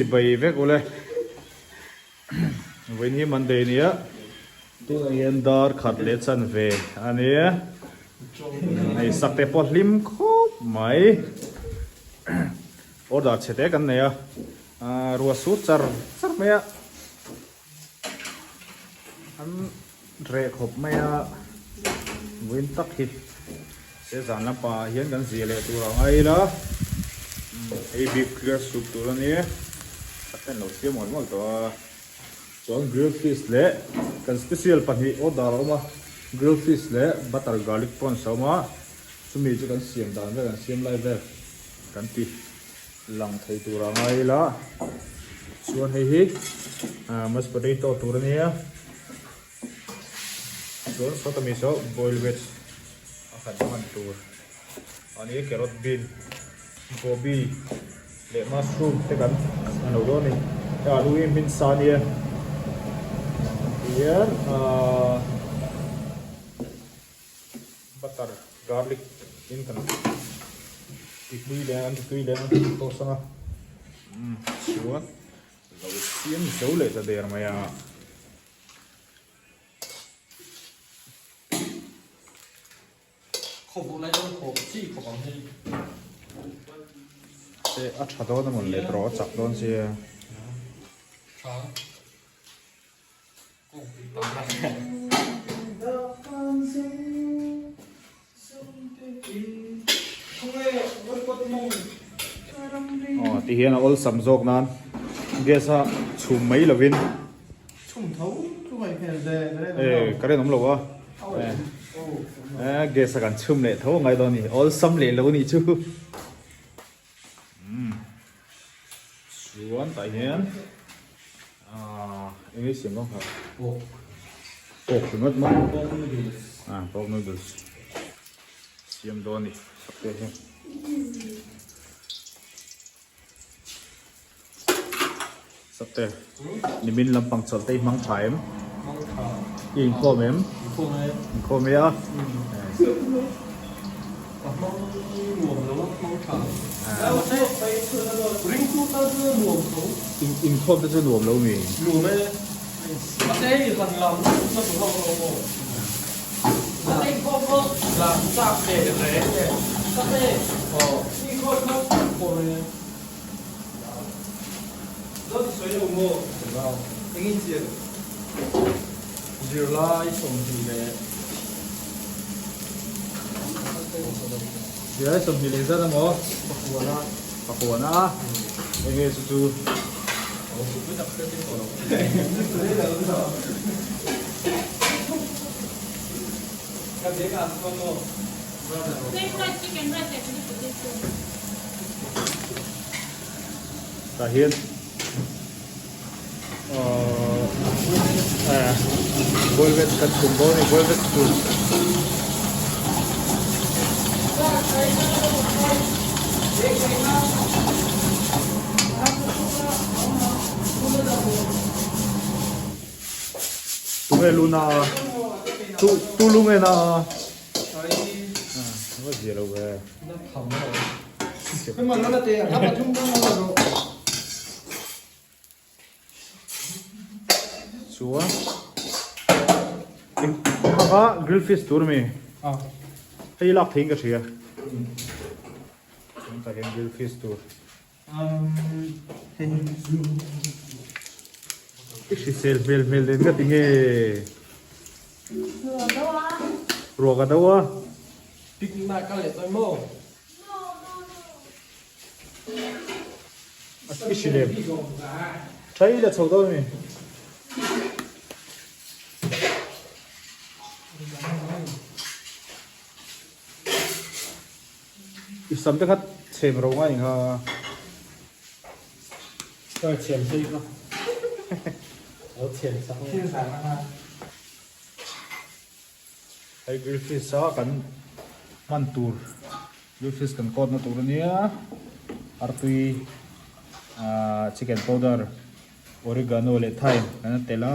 Chibai vek ule. Vawiin hi Monday nia tunah hian dar khat leh chanve a nia. Hei sak te pawh hlim khawp mai. Order chhe te kan nei a, ruah sur char char mai a. An reh khawp mai a, vawiin tak hi he zan lampangah hian kan zia leh tur a ngai ila, hei beef clear soup tur a nia, a pen lo siam mawlh mawlh tawh a, chuan grilled fish leh kan special pahnih order a awm a, grilled fish leh butter garlic prawns a awm a, chumi chu kan siam dan vel kan siam lai vel kan ti. Lang thei tur a ngai ila chuan hei hi mashed potato tur a nia chuan sawta mi saw boil veg a khat hman tur a ni carrot bean gobi leh mushroom te kan a lo dawn a ni hei alu hi hmin sa a nia tihian ahh. Butter garlic in kan ti tui leh an ti tui leh an ti tawh sang a chuan lo siam zo leh ta der mai a. Khawpawh lai chuan khawp chi khawp ang hei. Te a tha dawn a mawn le tawh a chak dawn sia. Tha. Aw ti hian a awlsam zawk nan gas a chhum mai lovin e current awm lo a e gas a kan chhum leh tho angai dawn a ni awlsam leh lo a nih chu. Chuan tah hian ahh eng nge siam dawn kha pork pork ringawt maw pork noodles ah pork noodles siam dawn a ni sakte hian sakte nimin lampang chawlh te i hmang tha em hmang tha i inkhawm em inkhawm e inkhawm e a. Ka hmang nuam lo a, hmang tha. Ringtu tan chu nuam tho. Inkhawm te chu nuam lo mi? Nuam e. Mahse hei han lam na tur ho lo maw? Lam chak ve reng e. Aw. Inkhawm e. Dawt i sawi lo maw? Engin zir? Zirlai 20 Zirlai 20 leh zat emaw? Pakuana. Pakuana a? Enge chu chu? Tah hian ahh boil veg kan chhum dawn a ni boil veg tur tunge luna tu tu lu nge na a va zia lo ve chuan a grill fish tur ami hei lak theiin ka hria chuan tah hian grill fish tur I hrisel hmel hmel den ka ti nge? Ruah ka do a. Picnic na kal leh tawi maw? I hrilem. Tha i la chho dawn mi? I sam te kha chhem ro ngai kha. Ka chhem sei kha. Lo chhem sak nge. Hei grill fish a kan hman tur grill fish kan coat na tur ania artui ah chicken powder oregano leh thyme kan a tel a.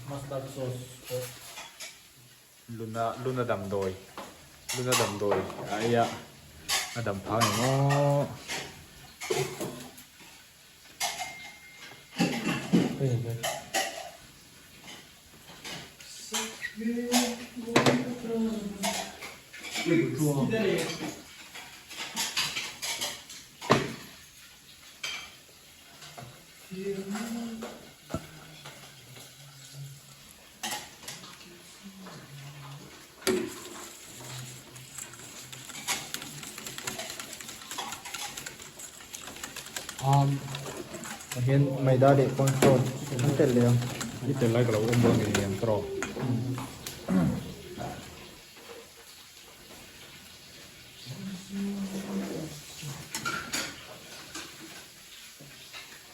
Mustard sauce pawh. Luna luna damdawi luna damdawi a ei a. A dam phah ang emaw. Um, hian maida leh corn flour an telh leh ang. I tel lai ka lo awm dawn ngei ang tawh.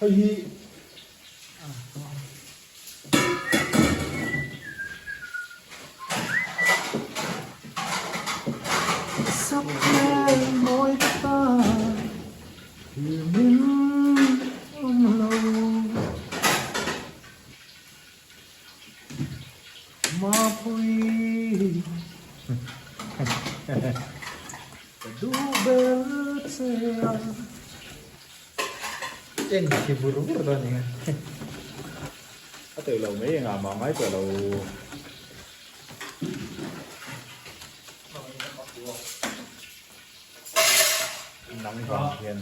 Hei hi En khi vur vur dawn eng a. A teuh lo mai engah mah ngai tawh lo. Nang vang hian.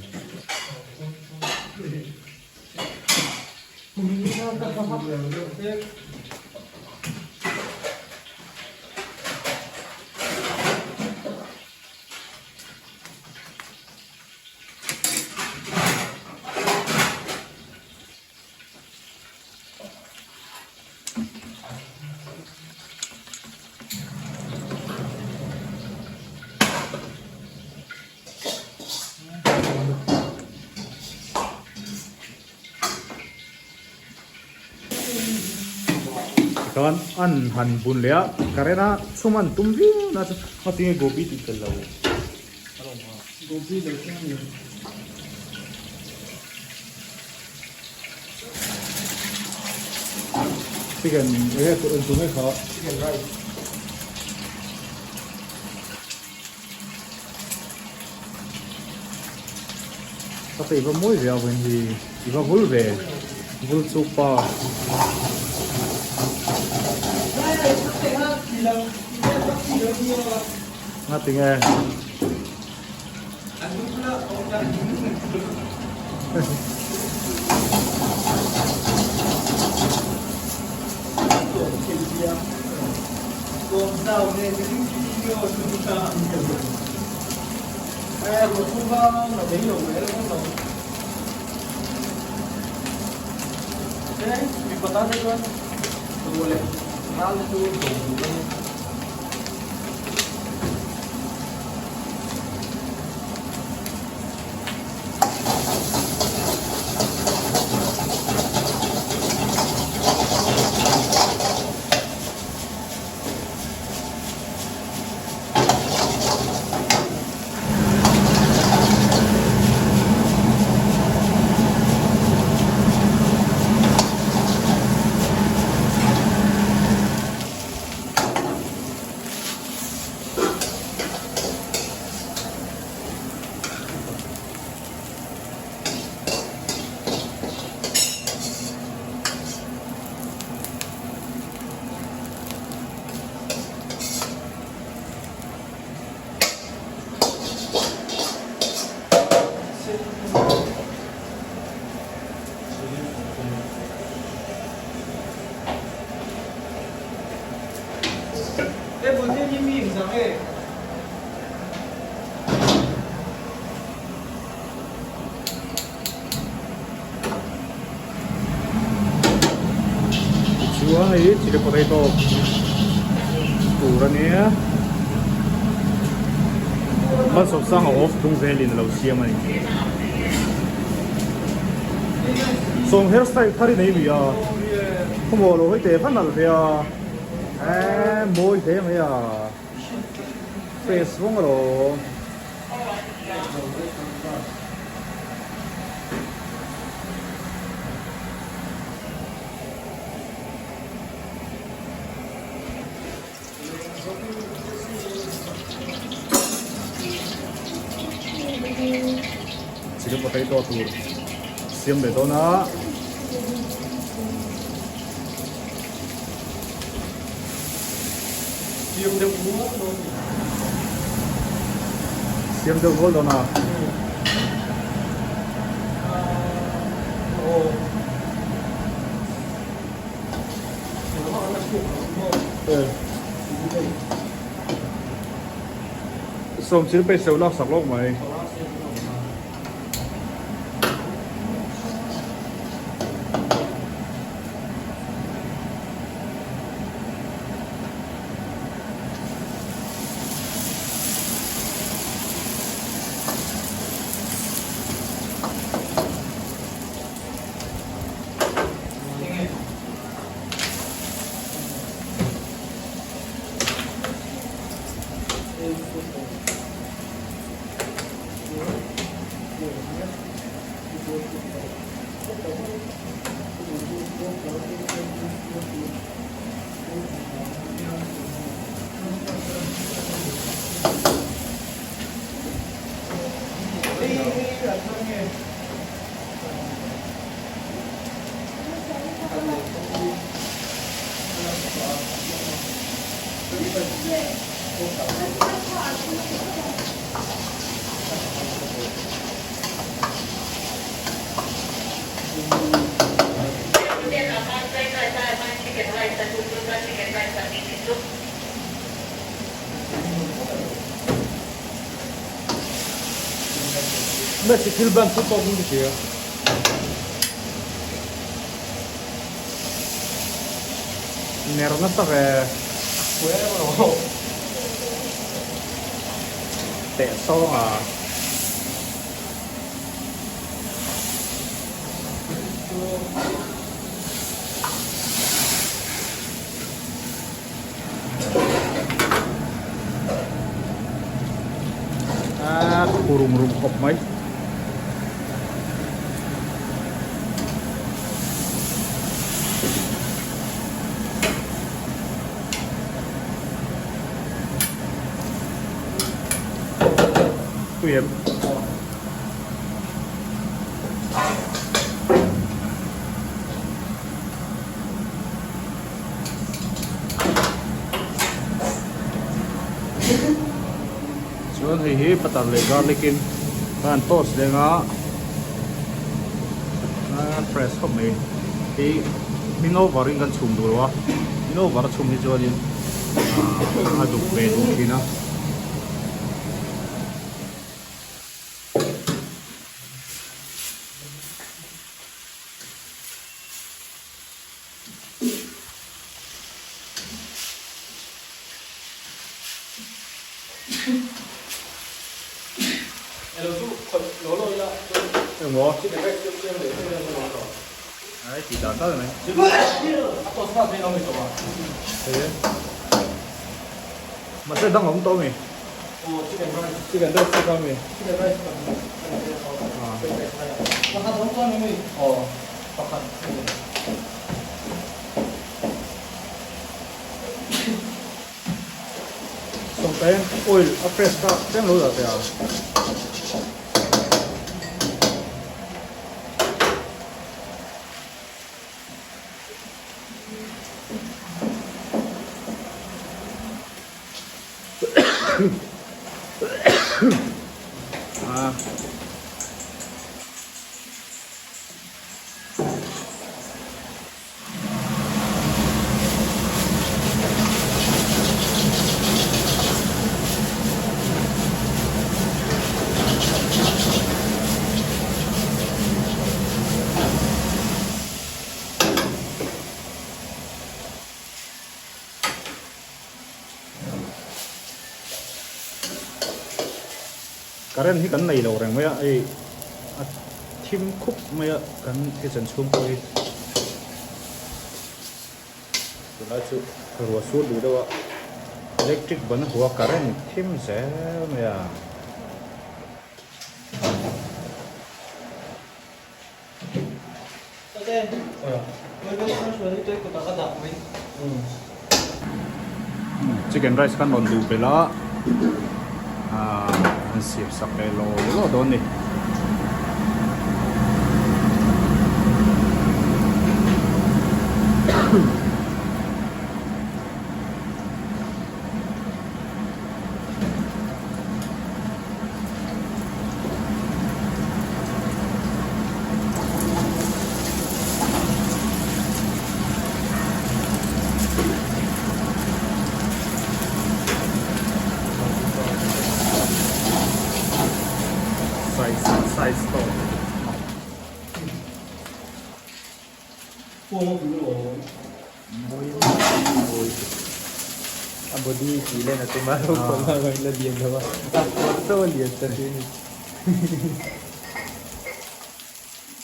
Tikhan an han bun leh a current a chhum an tum viau na chu ngatinge gobi tih tel lo. Gobi lo thleng a ni. Chicken enge en tu mai kha. Chicken rice. Ka tei va mawi ve a vawiin hi i va vul ve vul chuk pa. Nga tinge. Chuan hei chili potato tur a nia malsawmsanga off tung velin a lo siam a ni sawm hairstyle thar i nei mi a khawmuah lo hei teh va nalh ve a eee mawi hle mai a face vawng alawm. chu potato tur siam leh dawn a. Siam deuh nual dawn a ni. Siam deuh nual dawn a. Sawm thil pei seuh lak sak lawk mai. Messi thil ban chu tawk in ka hria. Ner nasa ve. Teh sawng a. A khu rum rum khawp mai. Tui em. Chuan hei hi butter leh garlic in a han toast leng a a fresh khawp mai hei hmin over in kan chhum duh lo a hmin over a chhum hi chuanin a duk ve duh thin a. Engmaw? Ai tih dan tal mai. Hei. Mahse dang a awm tawh a mi? Chicken rice chu ka mi? Pakhat a ni. Sawmtai oil a press kha tlem lo dah teh a. Ah. Current hi kan nei lo reng mai a hei a thim khup mai a kan kitchen chhung pawh hi tunlai chu ruah sur duh deuh a electric ban a hmu a current thim zel mai a. Chicken rice khan rawn duh belh a ahh an siam sak leh law law dawn a ni. A body tih len a tum a lo kawlh a rawn la lian lo a, a kawr chauh a lian ta hle a ni.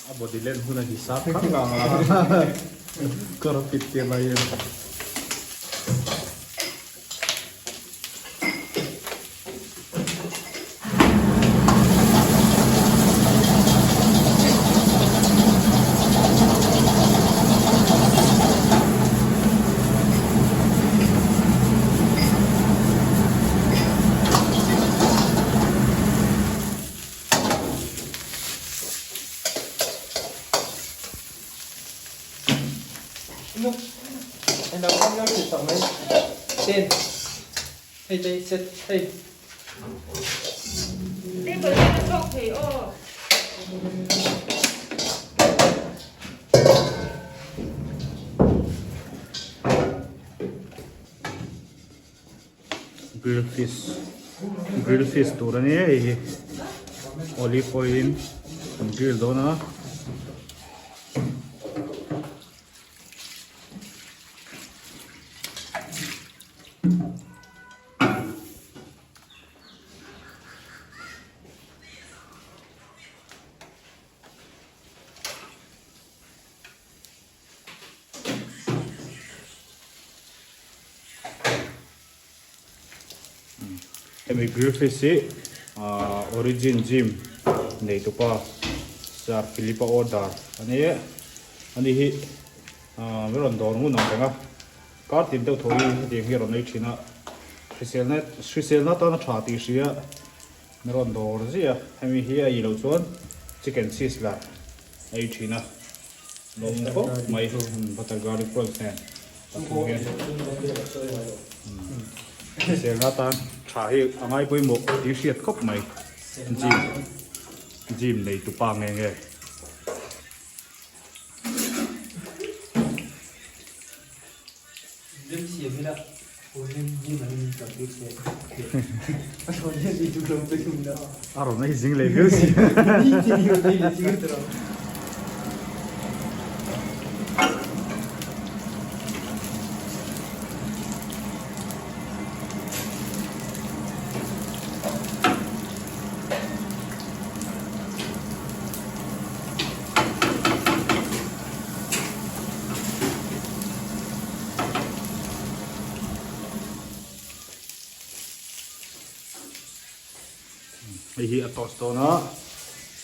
A body len hun a hisap khang ngang a, kawr a fit tir lai hian. Hei te set hei. Table hi a chhuak thei aw. Grill fish grill fish tur a ni hei hi olive oil in kan grill dawn a. Hemi grill fish hi origin gym nei tupa Sir Philip-a order a ni ani hi min rawn dawr ngun ang reng a. Kar tin deuh tho hi hetiang hi a rawn nei thin a, hriselna hriselna atana tha tih hria min rawn dawr ziah a, hemi hi a ei loh chuan chicken sizzler a ei thin a, lawm khawp mai butter garlic prawns nen a thung hian hriselna atan tha hi a ngai pawimawh tih hriat khawp mai gym gym nei tupa nge nge. A rawn ei zing leh viau si. Hei hi a toast dawn a,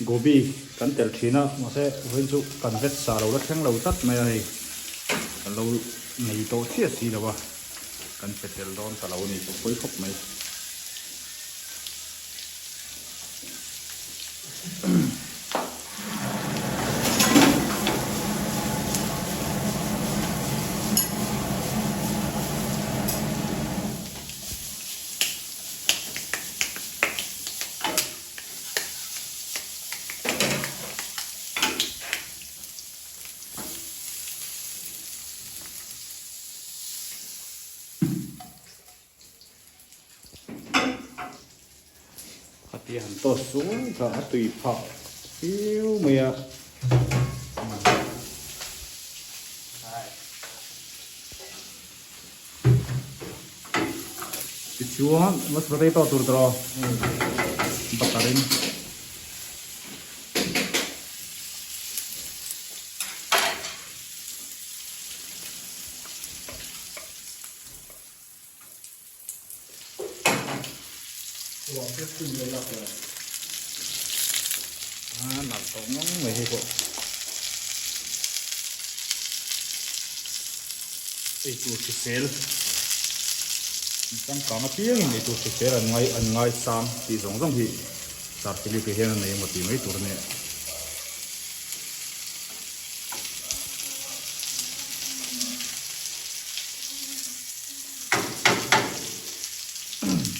gobi kan telh thin a, mahse vawiin chu kan vet sa lo la thleng lo tlat mai a hei, kan lo nei tawh chiah si lo a, kan pe tel dawn ta lo a ni pawi khawp mai. Khatia han toast chuan kha a tui phah viau mai a. Tichuan mas potato tur tawh butter in. A nalh tawh ngang mai hei pawh. Eitur hrisel changkang apiangin eitur hrisel an ngai an ngaisang tih zawng zawng hi Sir Philip-a hian a nei emaw tih mai tur a nia.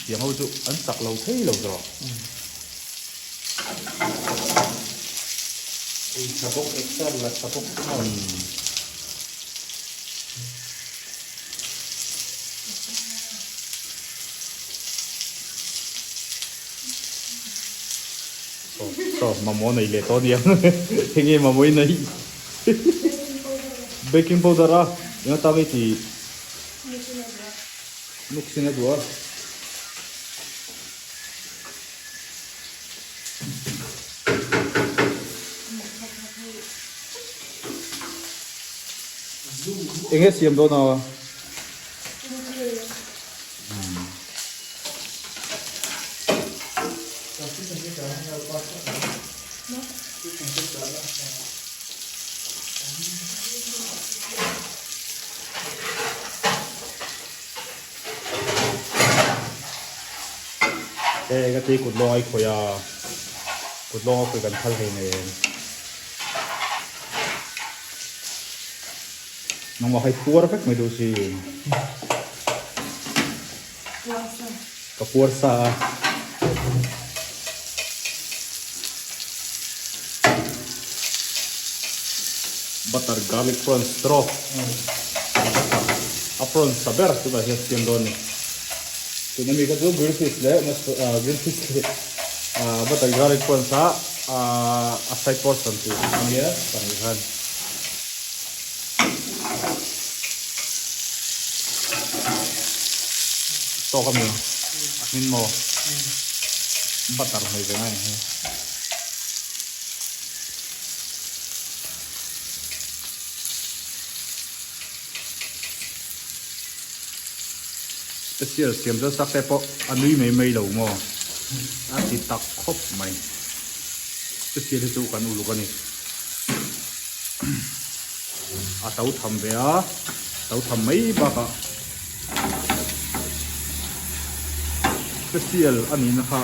Tiang ho chu an chak lo thei lo zawk. Ei tha bawk exer la tha bawk chu maw. Saw saw mamawh nei leh tawh aniang enge mamawh i neih. Baking powder a eng atan nge tih mixing a duh a. Eng nge siam dawn a? Hei ka ti kut lawng ai khawih a, kut lawng a khawih kan phal hei nen. Nangmah kha i puar vek mai duh si. Ka puar sa a. Butter garlic prawns straw. A prawns sa ber tunah hian siam dawn a ni. Tuna mi kha chu grilled fish leh grilled fish leh butter garlic prawns a a side portion tih a nia pahnih khan. Tawk a mi a hmin maw butter hmei ve ngai ang hi. Special siam chuan sak te pawh a nui mai mai lo maw a ti tak khawp mai special hi chu kan uluk a ni. A to tham ve a to tham mai bakah special a nihna kha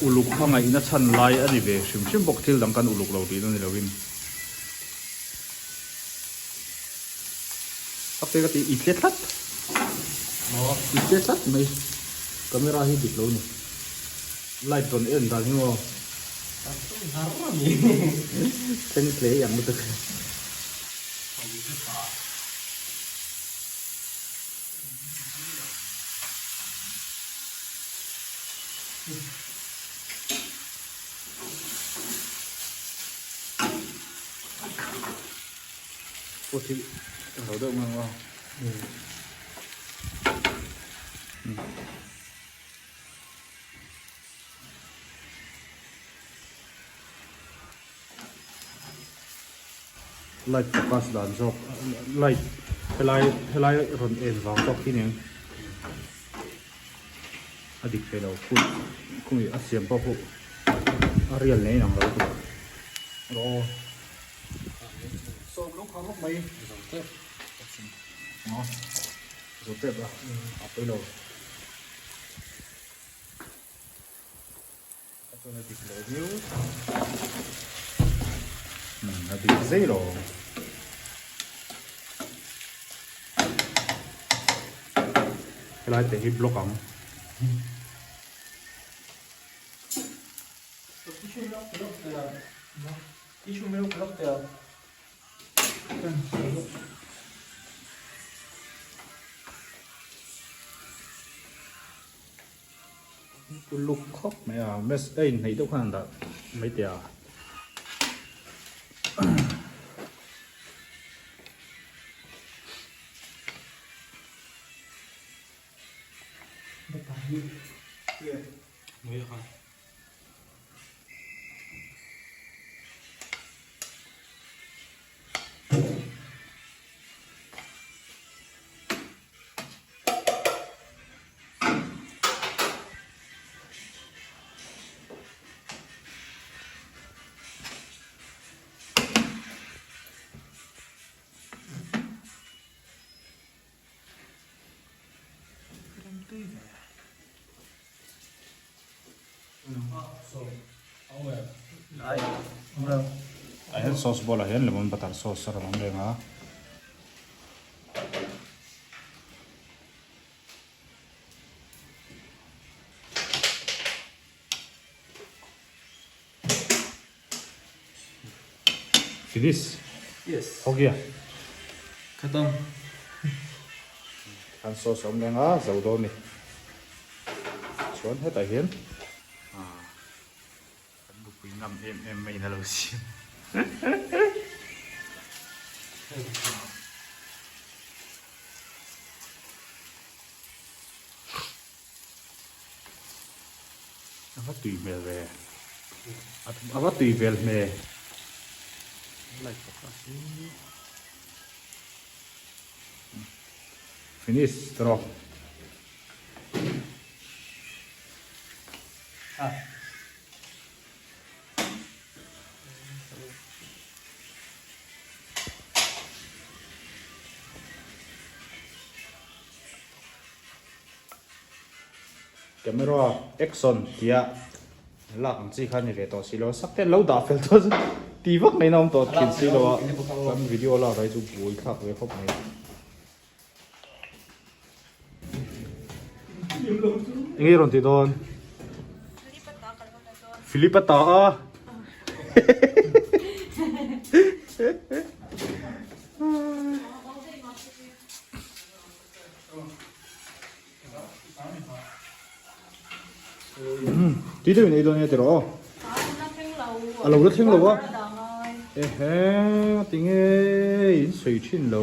uluk a ngaihna chhan lai a ni ve hrim hrim bawk thil dang kan uluk lo tihna ni lovin. A pek a tih i tle tlat i tle tlat mai camera hi dik lo ni light rawn en dan hi maw thleng tle ang lutuk. Pawh hi a lo deuh ngang a. Light focus dan zawk light helai helai rawn en vang tawk hi nen a dik thei lo khu khumi a siam pawh khu a rial nei ang lo tur rawh aw. Sawm lo khar lawk mai zo tep a zo tep a a pawi lo a chuan a dik leh viau a dik zei lo helai te hi block ang. Uluk khawp mai a mess a inhneih deuh khan an dah mai teh a. Ah hian sauce bowl ah hian lemon butter sauce a rawn awm reng a. Finish. Yes. Ho gaya. Khatam. Khan sauce awm reng a zo dawn ni. Chuan hetah hian kan nupui ngam em em mai in a lo siam. A va tui hmel ve. A va tui vel hmel. Finish tawh. Camera action tia lak ang chi kha ni ve tawh si lo sak te lo dah fel tawh chu ti vak mai na awm tawh thin si lo a kan video lak ai chu buai thlak ve khawp mai. Enge rawn ti dawn? Philip a ta a. Tui deuhin ei dawn nia tiraw aw. A lo la thleng lo a. Ehe tinge in sawi thin lo.